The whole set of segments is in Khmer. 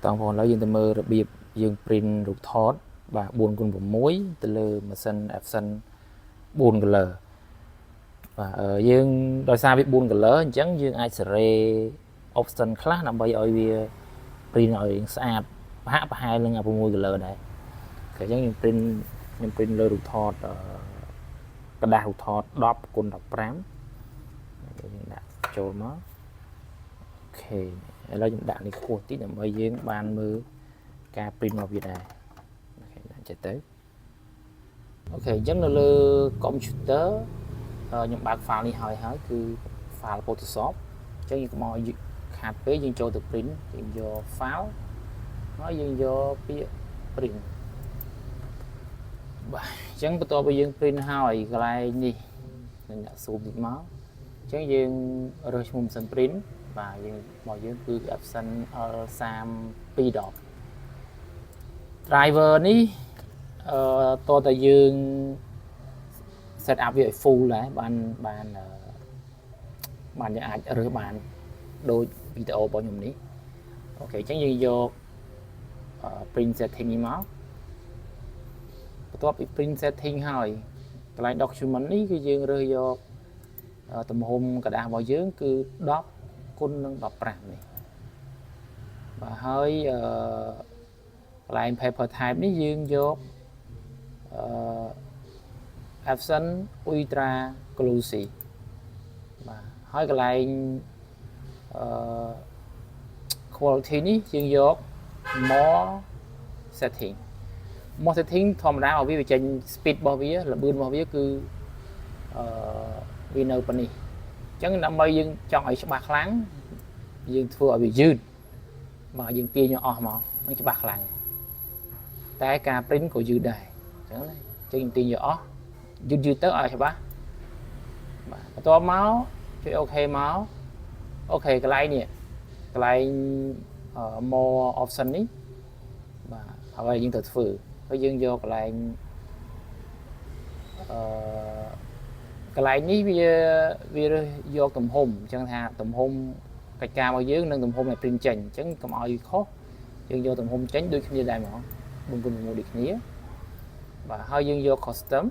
តោះបងប្អូនឥឡូវយើងទៅមើលរបៀបយើង print រូបថតបាទ4x6ទៅលើម៉ាស៊ីន Epson 4 color បាទយើងដោយសារវា4 color អញ្ចឹងយើងអាចសេរី option ខ្លះដើម្បីឲ្យវា print ឲ្យស្អាតប្រហាក់ប្រហែលនឹង6 color ដែរអញ្ចឹងយើង print ខ្ញុំ print លើរូបថតក្រដាសរូបថត10គុណ15យើងដាក់ចូលមក OK ឥឡូវខ្ញុំដាក់នេះខ្ពស់តិចដើម្បីយើងបានមើលការ print របស់វាដែរ OK ដាក់ចេះទៅ OK អញ្ចឹងនៅលើ computer ខ្ញុំបើក file នេះហើយហើយគឺ file Photoshop អញ្ចឹងយើងកុំឲ្យខាតពេកយើងចូលទៅ print យើងយក file ហើយយើងយកពាក្យ print បាទអញ្ចឹងបន្ទាប់ពីយើង print ហើយកន្លែងនេះនឹងដាក់ zoom តិចមកអញ្ចឹងយើងរើសឈ្មោះម៉ាស៊ីន print បាទយើងរបស់យើងគឺ Epson L3210 driver នេះអឺតើតើយើង set up វាឲ្យ full ដែរបានបានបានយើងអាចរើសបានដូចវីដេអូរបស់ខ្ញុំនេះ OK អញ្ចឹងយើងយក print setting នេះមកបន្ទាប់ពី print setting ហើយកន្លែង document នេះគឺយើងរើសយកទំហំក្រដាសរបស់យើងគឺ10គុណនឹង15នេះបាទហើយអឺកន្លែង paper type នេះយើងយកអឺ Epson Ultra Glossy បាទហើយកន្លែងអឺ quality នេះយើងយក more setting more setting ធម្មតាឲ្យវាចេញ speed របស់វាល្បឿនរបស់វាគឺអឺវានៅប៉ុណ្នេះអញ្ចឹងដើម្បីយើងចង់ឲ្យច្បាស់ខ្លាំងយើងធ្វើឲ្យវាយឺតបាទយើងទាញឲ្យអស់មកនឹងច្បាស់ខ្លាំងតែការ print ក៏យឺតដែរអញ្ចឹងណាអញ្ចឹងយើងទាញយកអស់យឺតយឺតទៅឲ្យច្បាស់បាទបន្ទាប់មកចុច OK មក OK កន្លែងនេះកន្លែង more option នេះបាទហើយយើងត្រូវធ្វើហើយយើងយកកន្លែងអឺកន្លែងនេះវាវារើសយកទំហំអញ្ចឹងថាទំហំកិច្ចការរបស់យើងនិងទំហំដែល print ចេញអញ្ចឹងកុំឲ្យខុសយើងយកទំហំចេញដូចគ្នាដែរហ្មង4គុណ6ដូចគ្នាបាទហើយយើងយក custom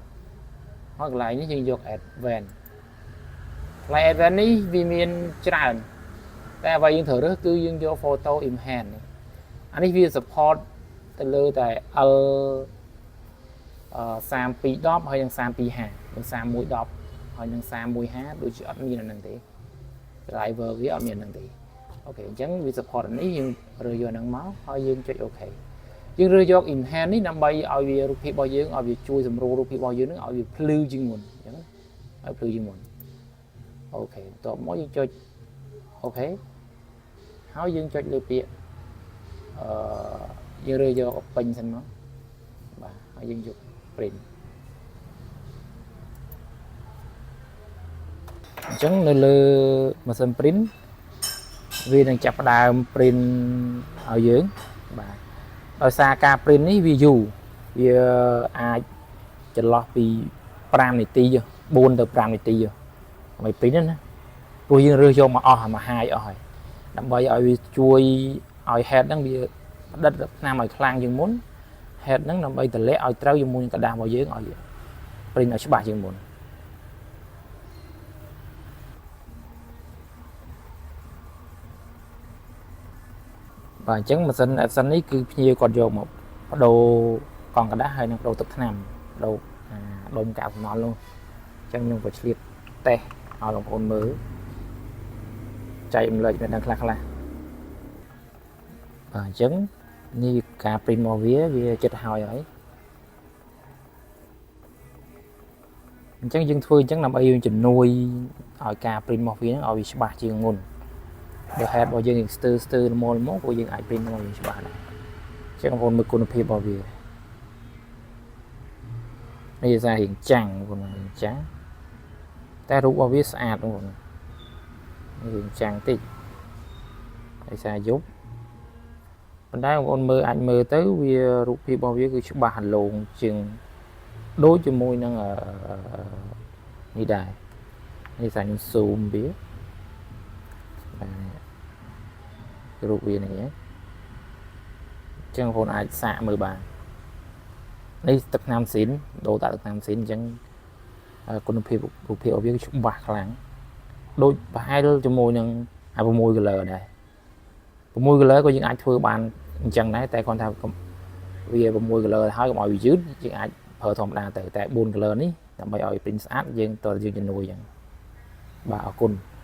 ហើយកន្លែងនេះយើងយក advanced កន្លែង advanced នេះវាមានច្រើនតែអ្វីយើងត្រូវរើសគឺយើងយក photo enhance នេះអានេះវា support ទៅលើតែ L 3210ហើយនិង325និង3110ហើយនិង315ដូចជាអត់មានអាហ្នឹងទេ driver វាអត់មានអាហ្នឹងទេ OK អញ្ចឹងវា support អានេះយើងរើសយកអាហ្នឹងមកហើយយើងចុច OK យើងរើសយក enhance នេះដើម្បីឲ្យវារូបភាពរបស់យើងឲ្យវាជួយសម្រួលរូបភាពរបស់យើងនឹងឲ្យវាភ្លឺជាងមុនអញ្ចឹងឲ្យភ្លឺជាងមុន OK បន្ទាប់មកយើងចុច OK ហើយយើងចុចលើពាក្យអឺយើងរើសយកពេញសិនមកបាទហើយយើងយក print អញ្ចឹងនៅលើម៉ាស៊ីន print វានឹងចាប់ផ្ដើម print ឲ្យយើងបាទដោយសារការ print នេះវាយូរវាអាចចន្លោះពី5នាទី4ទៅ5នាទីដើម្បី print ណាព្រោះយើងរើសយកមកអស់មកហាយអស់ហើយដើម្បីឲ្យវាជួយឲ្យ head ហ្នឹងវាផ្ដិតថ្នាំឲ្យខ្លាំងជាងមុន head ហ្នឹងដើម្បីតម្លាក់ឲ្យត្រូវជាមួយនឹងក្រដាសរបស់យើងឲ្យ print ឲ្យច្បាស់ជាងមុនបាទអញ្ចឹងម៉ាស៊ីន Epson នេះគឺភ្ញៀវគាត់យកមកបដូរកង់ក្រដាសហើយនឹងបដូរទឹកថ្នាំបដូរអាដុំកាកសំណល់នោះអញ្ចឹងខ្ញុំក៏ឆ្លៀតតេស្តឲ្យបងប្អូនមើលចែករំលែកចំណេះដឹងខ្លះខ្លះបាទអញ្ចឹងនេះការ print មកវាវាចិត្តហើយហើយអញ្ចឹងយើងធ្វើអញ្ចឹងដើម្បីយើងជំនួយឲ្យការ print មកវាហ្នឹងឲ្យវាច្បាស់ជាងមុនបើ head របស់យើងស្ទើស្ទើល្មមល្មមក៏យើងអាច print មកយើងច្បាស់ដែរអញ្ចឹងបងប្អូនមើលគុណភាពរបស់វានេះសាររៀងចាំងបងប្អូនរៀងចាំងតែរូបរបស់វាស្អាតបងប្អូនរៀងចាំងតិចដោយសារយប់ប៉ុន្តែបងប្អូនមើលអាចមើលទៅវារូបភាពរបស់វាគឺច្បាស់រលោងជាងដូចជាមួយនឹងនេះដែរនេះសារខ្ញុំ zoom វាបាទរូបវានេះ ចឹងបងប្អូនអាចសាកមើលបាននេះទឹកថ្នាំស៊ីនដូរដាក់ទឹកថ្នាំស៊ីនអញ្ចឹងគុណភាពរូបភាពរបស់វាគឺច្បាស់ខ្លាំងដូចប្រហែលជាមួយនឹងអា6 color ដែរ6 color ក៏យើងអាចធ្វើបានអញ្ចឹងដែរតែគ្រាន់ថាវា6 color ហើយកុំឲ្យវាយឺតយើងអាចប្រើធម្មតាទៅតែ4 color នេះដើម្បីឲ្យ print ស្អាតយើងតើយើងជំនួយអញ្ចឹងបាទអរគុណ។